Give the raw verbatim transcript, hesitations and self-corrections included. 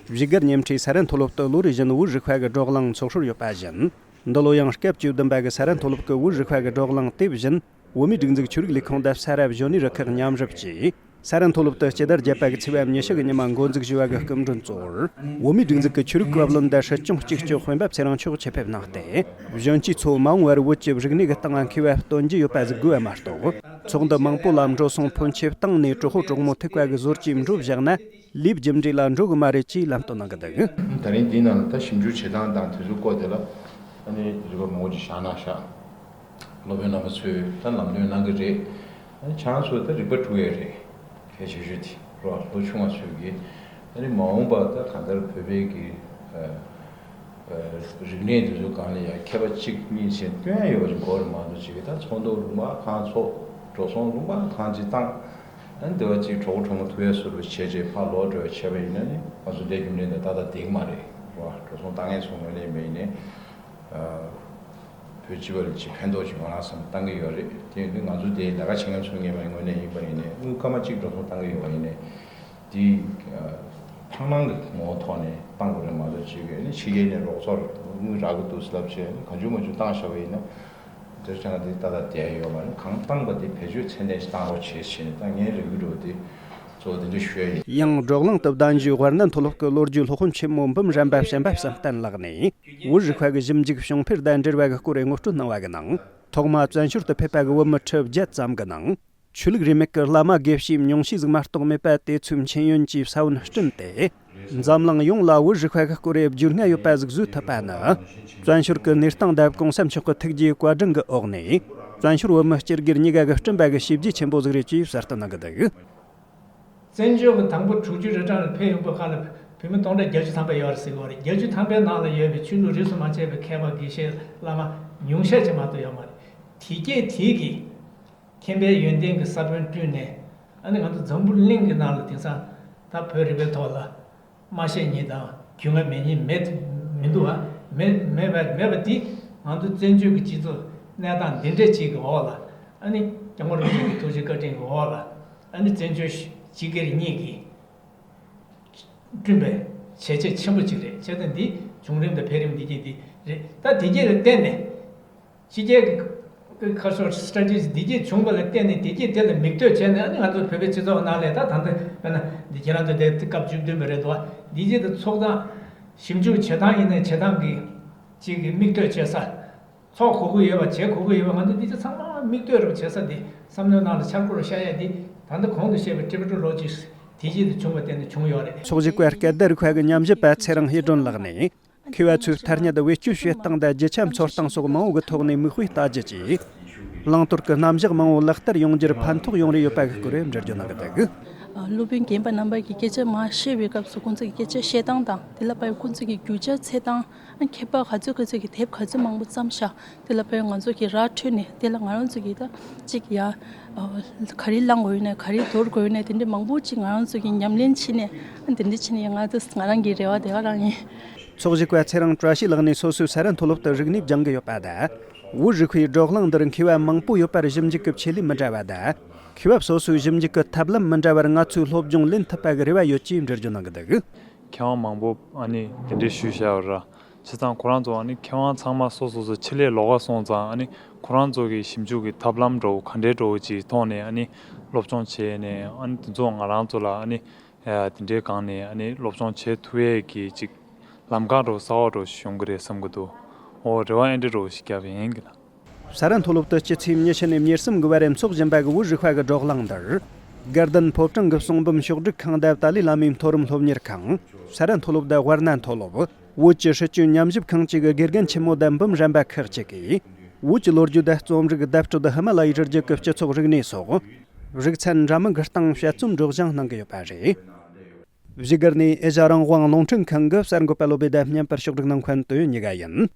བཞུགས་སྒར་ཉེ་འཁྲིས་ས་རན་མཐོ་སློབ་ཏུ་ལོ་རེ་བཞིན་བོད་རིག་པ་གི་བགྲོ་གླེང་ཚོགས་སྲོལ་ཡོད་པ་བཞིན། འདི་ལོ་ཡང་སྐབས་བཅུ་བདུན་པ་གི་ས་རན་མཐོ་སློབ་ཀྱི་བོད་རིག་པ་གི་བགྲོ་གླེང་དེ་བཞིན། བོད་མིའི་སྒྲིག་འཛུགས་ཆོས་རིག་ལས་ཁུངས་དང་ས་ར་གཞོན་ནུའི་རུ་ཁག་མཉམ་རུབ་ཀྱིས། ས་རན་མཐོ་སློབ་ཏུ་སྤྱི་ཟླ་བརྒྱད་པ་གི་ཚེས་པ་ཉི་ཤུ་གི་ཉི་མ་འགོ་འཛུགས་ཞུས་པ་གི་སྐུ་མགྲོན་གཙོ་བོར། བོད་མིའི་སྒྲིག་འཛུགས་ཀྱི་ཆོས་རིག་བཀའ་བློན་དང་སྲིད་སྐྱོང་གཅིག་ལྕོགས་སྤེན་པ་ཚེ་རིང་མཆོག་ཆེད་ཕེབས་གནང་སྟེ། གཞོན་སྐྱེས་ཚོ་མ་འོངས་པར་བོད་ཀྱི་རིག་གནས་ཀྱི་སྟེང་ལ་མཁས་པ་སྟོན་རྒྱུ་ཡོད་པ་ཟིག་དགོས་པ་མ་གཏོགས། ཚོགས་འདུ་མང་པོ་ལ་འགྲོ་སོང་ཕོན་ཆེ་བཏང་ནས་གྲོགས་པོ་གྲོགས་མོ་ཐུག་པ་གི་ཟོར་གྱིས་འགྲོ་བཞག་ན། ལས་རྒྱུ་འབྲས་ལ་འགྲོ་གི་མ་རེད་ཅེས་ལམ་སྟོན་གནང་གི་འདུག། ད་རིང་འདིའི་ནང་ལ་ད་ཞིབ་འཇུག་བྱེད་སྟངས་དང་དེ་ཚོའི་སྐོར་དེ་ལ་ཨ་ནི་རིག་པ་མང་པོ་ཅིག་བཞག་ན་བཞག། སློབ་དཔོན་རྣམ་པ་ཚོས་ད་ལམ་སྟོན་གནང་གི་རེད། ཨ་ནི་ཁྱེད་རང་ཚོས་ད་རིག་པ་སྒྲུབ་ཡས་རེད། གལ་ཆེ་ཤོས་དེ་རོ། ལོ་ཆུང་བ་ཚོས་ཀྱིས་ཨ་ནི་མ་འོངས་པ་ད་གང་ལྟར་བོད་པའི་གི་ཨ་ཨ་རིག་གནས་དེ་ཚོའི་སྒང་ལ་ཡང་མཁས་པ་གཅིག་གཉིས་བྱས་སྟོན་ཡས་ཡོད་པ་ཅིག་དགོས་རེད་མ་གཏོགས་ཅིག་གི་ད་ཚོགས་འདུ་ལུང་པ་གང་ཚོགས། འགྲོ་སོང་ལུང་པ་གང་ཅིག་བཏང་། ཨ་ནི་འདི་བ་ཅིག་གྲོགས་པོ་གྲོགས་མོ་ཐུག་ཡས་བཟོ་འདྲ་བྱས་རྗེས་ཕར་ལོག་འགྲོ་བྱས་པ་ཡིན་ན་ནི་ང་ཚོ་ལས་རྒྱུ་འབྲས་འདི་ཏག་ཏག་འགྲིག་མ་རེད་རོ། འགྲོ་སོང་བཏང་མཁན་ཚོ་ངོས་ནས་ཡིན་པ་ཡིན་ནའི་ཨ་བོད་སྤྱི་པ་ལ་ཅིག་ཕན་ཐོགས་ཅིག་ཡོང་ན་བསམ་བཏང་གི་ཡོད་རེད། དེ་ཡིན་དུས་ང་ཚོ་དེ་ལས་ཀ་བྱེད་མཁན་ཚོ་ངེས་པ་ངོས་ནས་ཡིན་པ་ཡིན་ནའི་དངུལ་སྐར་མ་གཅིག་འགྲོ་སོང་བཏང་གི་ཡོད་པ་ཡིན་ནའི་དེ་ཐང་ནང་གི་ངོ་བོ་ཐོག་ནས་བཏང་དགོས་རེད་མ་གཏོགས་ཅིག་ཨ་ནི་ཕྱི་རྒྱལ་ནས་རོགས་ཚོར་དངུལ་རག་གི་འདུག་ཟེར་ལབ་བྱས་ཨ་ནི་གང་བྱུང་མང་བྱུང་བཏང་བཞག་པ་ཡིན་ན། དེར་ཀྱང་དེ་ཏག་ཏག་བསྡད་ཡོད་མ་རེད། གང་བཏང་པ་དེ་བེད་སྤྱོད་ཚད་ལྡན་ཞིག་བཏང་རོགས་བྱེད་ཞེས་ནས་ད་ངས་རེ་སྐུལ་འགྲོ་དེ་གཙོ་བོ་དེ་འདྲ་ཞུ་ཡ་ཡིན། ཡང་བགྲོ་གླེང་དུ་གདན་ཞུས་དབར་ན་མཐོ་སློབ་ཀྱི་ལོ་རྒྱུས་སློབ་དཔོན་ཆེན་མོ་འབུམ་རམས་པ་བྱམས་པ་བསམ་གཏན་ལགས་ནས་བོད་རིག་པ་གི་ཞིབ་འཇུག་བྱུང་འཕེལ་དང་འབྲེལ་བ་གི་སྐོར་ངོ་སྤྲོད་གནང་བ་གི་ནང་། ཐོག་མ་བཙན་བྱོལ་དུ་ཕེབས་པ་གི་བོད་མི་ཁྲི་བརྒྱད་ཙམ་གི་ནང་། ཆོས་ལུགས་རིས་མེད་ཀྱི་བླ་མ་དགེ་བཤེས་ཉུང་ཤས་ཟིག་མ་གཏོགས་མེད་པ་དེ་ཚོའི་མཁྱེན་ཡོན་གྱི་ས་བོན་བསྐྲུན་ཏེ། འཛམ་གླིང་ཡོངས་ལ་བོད་རིག་པ་གི་སྐོར་རྒྱུས་མངའ་ཡོད་པ་ཟིག་བཟོས་ཐུབ་པ་ནི། བཙན་བྱོལ་གྱི་གནས་སྟངས་དང་གོང་ས་མཆོག་གི་ཐུགས་རྗེའི་བཀའ་དྲིན་གྱི་འོག་ནས། བཙན་བྱོལ་བོད་མི་སྤྱི་སྒེར་གཉིས་ཀ་གིས་བསྐྲུན་པ་གི་བྱས་རྗེས་ཆེན་པོ་ཟིག་རེད་ཅེས་གསལ་སྟོན་གནང་གི་འདུག། བཙན་བྱོལ་གྱི་དང་པོ་དྲུག་ཅུ་རེ་གྲངས་ལ་ཕེབས་ཡོང་པའི་ཁ་ལ་བོད་མི་སྟོང་ཕྲག་བརྒྱད་ཅུ་ཐམ་པ་ཡོད་རེད་ཟེར་གྱི་ཡོད་རེད། བརྒྱད་ཅུ་ཐམ་པའི་ནང་ལ་ཡོད་པའི་ཆོས་ལུགས་རིས་སུ་མ་ཆད་པའི་མཁས་པ་དགེ་བཤེས་བླ་མ་ཉུང་ཤས་ཅིག་མ་གཏོགས་ཡོད་མ་རེད། དེ་སྐད་དེ་གིས། མཁྱེན་པའི་ཡོན་ཏན་གྱི་ས་བོན་བསྐྲུན་ནས། ཨ་ནི་ང་ཚོ་འཛམ་བུ་གླིང་གི་ནང་ལ་དེང་སང་ད་བོད་རིག་པའི་ཐོག་ལ་སྨྲ་ཤེས་མཁན་དང་རྒྱུས་མངའ་མེད་མཁན་མེད་མི་འདུག་བ། མེད་མེད་པ་མེད་པ་འདི་ང་ཚོ་བཙན་བྱོལ་གྱི་སྤྱི་ཚོགས་གནས་སྟངས་འདི་འདྲ་ཅིག་གི་འོག་ལ། ཨ་ནི་སྐྱབས་མགོན་རིན་པོ་ཆེ་གི་ཐུགས་རྗེ་བཀའ་དྲིན་གྱི་འོག་ལ། ཨ་ནི་བཙན་བྱོལ་སྤྱི་སྒེར་གཉིས་ཀྱིས་བསྐྲུན་པའི་བྱས་རྗེས་ཆེན་པོ་ཅིག་རེད། བྱས་ཙང་འདི་བྱུང་རིམ་དང་འཕེལ་རིམ་འདི་གྱད་འདི་རེད། ད་འདི་གྱད་ལ་བརྟེན་ནས། ཕྱི་རྒྱལ་གྱི་ཁ་ཕྱོགས་སི་ཊེ་རེ་ཊི་ཇི་འདི་གྱད་བྱུང་བ་ལ་བརྟེན་ནས་དེ་གྱད་དེ་ལ་མིག་ལྟོས་བྱས་ནས། ཨ་ནི་ང་ཚོ་བོད་པའི་སྤྱི་ཚོགས་ནང་ལ་ད་ད་ལྟ་དཔེར་ན་འདི་ཁྱེད་རང་ཚོ་དེ་སྐབས་བཅུ་བདུན་པ་རེད་འདུག་བ། འདི་གྱད་དེ་ཚོགས་སྟངས་ཞིབ་འཇུག་བྱེད་སྟངས་ཡིན་ནའི་བྱེད་སྟངས་ཀྱི་ཅིག་གི་མིག་ལྟོས་བྱེད་ས། ཚོགས་དགོས་ཀྱི་ཡོད་པ་བྱེད་དགོས་ཀྱི་ཡོད་པ། ང་ཚོ་འདི་ཚོ་ཚང་མ་མིག་ལྟོས་རུ་བྱེད་ས་འདི་བསམ་བློའི་ནང་ལ་འཆར་སྒོ་རུ་ཤར་ཡ་འདི་ད་ལྟ་གོང་དུ་བཤད་པའི་ཊི་བེ་ཊོ་ལོ་ཇི་དེ་གྱད་དེ་བྱུང་བ་བརྟེན་ནས་བྱུང་ཡོད་རེད། ཚོགས་ཞུགས་པ་སྐད་བརྡ་རིག་པ་གི་ཉམས་ཞིབ་པ་ཚེ་རིང་ཧེ་ཀྲོན་ལགས་ནས། མཁས་པ་ཚོས་ཐ་སྙད་བེད་སྤྱོད་བྱེད་སྟངས་དང་རྒྱུ་ཆ་འཚོལ་སྟངས་སོགས་མང་བོ་གི་ཐོག་ནས་མིག་དཔེ་ལྟ་རྒྱུ་བཅས། བླང་དོར་གྱི་རྣམ་གཞག་མང་བོ་ལག་བསྟར་ཡོང་རྒྱུར་ཕན་ཐོགས་ཡོང་རེ་ཡོད་པ་གི་སྐོར་འགྲེལ་བརྗོད་གནང་གི་འདུག། སློབ་དཔོན་རྒན་པ་རྣམ་པ་གིས་སྐད་ཆ་མར་བཤད་པའི་སྐབས་སུ་ཁོང་ཚོ་གི་སྐད་ཆ་བཤད་སྟངས་དང་དེ་ལ་དཔག་པའི་ཁོང་ཚོ་གི་རྒྱུ་ཆ་འཚོལ་སྟངས། ཨ་མཁས་པ་ག་ཚོད་ག་ཚོད་ཀྱིས་དེབ་ག་ཚོད་མང་པོ་བརྩམས་ཤག། དེ་ལ་དཔེར་ང་ཚོ་གིས་ར་འཕྲོད་ནས་དེ་ལ་ང་རང་ཚོ་གིས་ད་གཅིག་ཡ། ཨ་ག་རེ་བླང་དགོས་ཡོད་ན་ག་རེ་དོར་དགོས་ཡོད་ན་དེ་འདྲ་མང་པོ་ཅིག་ང་རང་ཚོ་གིས་ཉམས་ལེན་བྱས་ནས། ཨ་དེ་འདྲ་བྱས་ནས་ང་ཚོ་ང་རང་གི་རེ་བ་དེ་ག་རང་ཡིན། ཚོགས་ཞུགས་པ་ཚེ་རིང་བཀྲ་ཤིས་ལགས་ནས་སོ་སོའི་ས་ར་མཐོ་སློབ་ཏུ་རིག་གནས་སྦྱང་གི་ཡོད་པ་དང་། བོད་རིག་པའི་བགྲོ་གླེང་འདིར་མཁས་པ་མང་པོ་ཡོད་པར་ཞིབ་འཇུག་གི་ཆེད་ལས་མི་འདྲ་བ་དང་། མཁས་པ་སོ་སོའི་ཞིབ་འཇུག་གི་ཐབས་ལམ་མི་འདྲ་བར་ང་ཚོས་སློབ་སྦྱོང་ལེན་ཐུབ་པ་གི་རེ་བ་ཡོད་ཅེས་འགྲེལ་བརྗོད་གནང་གི་འདུག། མཁས་དབང་མང་པོ་ཨ་ནི་དེ་འདྲའི་ཞུས་བཞག་ཡོད་ར། བྱས་ཙང་ཁོ་རང་ཚོ་ཨ་ནི་མཁས་དབང་ཚང་མ་སོ་སོ་སོ་ཆེད་ལས་ལོགས་ཀ་སོང་ཙང་། ཨ་ནི་ཁོ་རང་ཚོ་གི་ཞིབ་འཇུག་གི་ཐབས་ལམ་འདྲ་བོ་ག་འདྲའི་འདྲ་བོ་ཅིག་ཐོག་ནས་ཨ་ནི་སློབ་སྦྱོང་བྱས་ནས། ཨ་ནི་དེ་ཚོ་ང་རང་ཚོ་ལ་ཨ་ནི་ཨ་དེ་འདྲའི་སྒང་ནས་ཨ་ནི་སློབ་སྦྱོང་བྱེད་ཐུབ་ཡས་ཀྱི་ཅིག་ལམ་ཁ་འདྲ་བོ་གསར་པ་འདྲ་བོ་ཞིག་ཡོང་གི་རེད་བསམ་གི་འདུག། འོ་རེ་བ་ཨེ་འདྲ་འདྲ་བོ་ཞིག་བརྒྱབ་ཡིན་གི་ལ། ས་ར་མཐོ་སློབ་ཏུ་སྤྱི་ཚེས་ཉི་ཤུ་ནས་ཉེར་གསུམ་གི་བར་འཚོགས་བཞིན་པ་གི་བོད་རིག་པ་གི་བགྲོ་གླེང་འདིར། དགའ་ལྡན་ཕོ་བྲང་གི་གསུང་འབུམ་ཤོག་སྒྲིག་ཁང་དང་ཏཱ་ལའི་བླ་མའི་མཐོ་རིམ་སློབ་གཉེར་ཁང་། ས་ར་མཐོ་སློབ་དང་དབར་ན་མཐོ་སློབ། བོད་ཀྱི་སྲིད་བྱུས་ཉམས་ཞིབ་ཁང་བཅས་ཀྱི་དགེ་རྒན་ཆེན་མོ་དང་འབུམ་རམས་པ་ཁག་ཅིག་གིས། བོད་ཀྱི་ལོ་རྒྱུས་དང་རྩོམ་རིག་བརྡ་སྤྲོད། ཧི་མ་ལ་ཡའི་རི་རྒྱུད་ཀྱི་སྤྱི་ཚོགས་རིག་གནས་སོགས། རིག་ཚན་འདྲ་མིན་གྱི་སྟེང་དཔྱད་རྩོམ་སྒྲོག་སྦྱང་གནང་གི་ཡོད་པ་རེད། བཞུགས་སྒར་ནས་ཨེ་ཤ་རང་དབང་རླུང་འཕྲིན་ཁང་གི་གསར་འགོད་པ་བློ་བྷེ་དང་མཉམ་པར་ཕྱོགས་སྒྲིག་གནང་མཁན་དོན་གཉིས་ཀ་ཡིན།